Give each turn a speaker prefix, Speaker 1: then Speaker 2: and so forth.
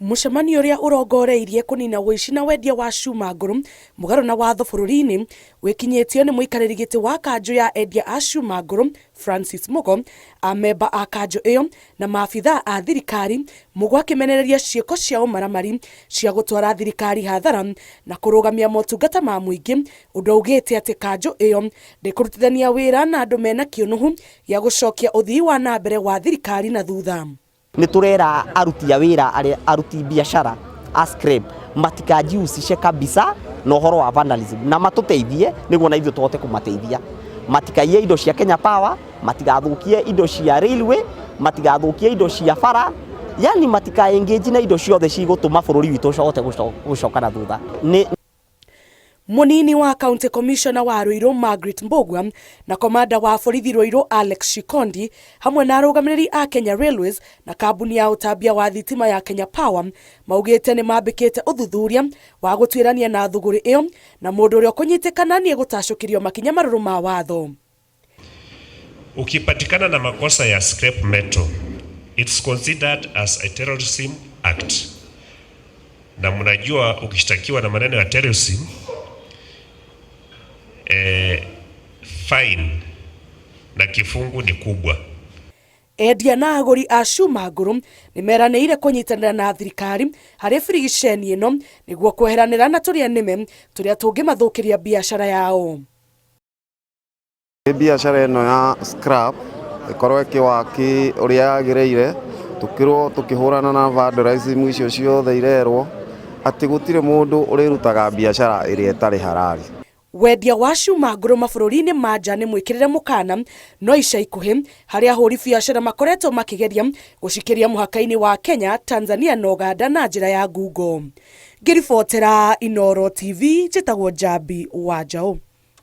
Speaker 1: Mũcemanio ũrĩa ũrongoreirie kũnina ũici na wendia wa cuma ngũrũ mũgarũ na watho bũrũri-inĩ wĩkinyĩtio nĩ mũikarĩri gĩtĩ wa kanjũ ya endia a cuma ngũrũ Francis Mugo, amemba a kanjũ ĩyo na maabithaa a thirikari. Mugo akĩmenereria ciĩko cia ũmaramari cia gũtwara thirikari hathara na kũrũgamia motungata ma mũingĩ, ũndũ augĩte atĩ kanjũ ĩyo ndĩkũrutithania wĩra na andũ mena kĩũnũhu gĩa gũcokia ũthii wa na mbere wa thirikari na thutha.
Speaker 2: Nĩ tũrera aruti a wĩra arĩa aruti biacara a scrap matikajihusishe kabisa na ũhoro wa vandalism na matũteithie nĩguo na ithuĩ tũhote kũmateithia. Matikaiye indo cia Kenya Power, matigathũkie indo cia railway, matigathũkie indo cia bara, yani matika engage na indo ciothe cigũtũma bũrũri witũ ũhote gũcoka na thutha. Nĩ
Speaker 1: Mũnini wa County Commissioner wa Ruiru Margaret Mbugua na komanda wa borithi Ruiru Alex Shikondi hamwe na arũgamĩrĩri a Kenya Railways na kambuni ya ũtambia wa thitima ya Kenya Power maugĩte nĩ mambĩkĩte ũthuthuria wa gũtuĩrania na thũgũrĩ ĩyo na mũndũ ũrĩa ũkũnyitĩkana nĩ egũtacũkĩrio makinya marũrũ ma watho.
Speaker 3: Ukipatikana na makosa ya scrap metal, it's considered as a terrorism act. Na mnajua ukishtakiwa na maneno ya terrorism, fine na kifungu ni kubwa.
Speaker 1: Endia na agũri a cuma ngũrũ nĩ meranĩire kũnyitanĩra na thirikari harĩ birigiceni ĩno nĩguo kweheranĩra na tũrĩa nĩme tũrĩa tũngĩmathũkĩria biacara yao.
Speaker 4: Biacara ĩno ya scrap ĩkorwo ĩkĩwaki ũrĩa yagĩrĩire, tũkĩrwo tũkĩhũrana na vandalism icio ciothe irerwo atĩ gũtirĩ mũndũ ũrĩrutaga biacara ĩrĩa ĩtarĩ halali.
Speaker 1: Wendia wa cuma ngũrũ mabũrũri-inĩ ma nja nĩ mwĩkĩrĩre mũkana no ica ikuhĩ harĩa ahũri biacara makoretwo makĩgeria gũcikĩria mũhaka-inĩ wa Kenya, Tanzania na Uganda na njĩra ya ngungo. Ngĩribotera Inooro TV njĩtagwo Njambi wa Njaũ.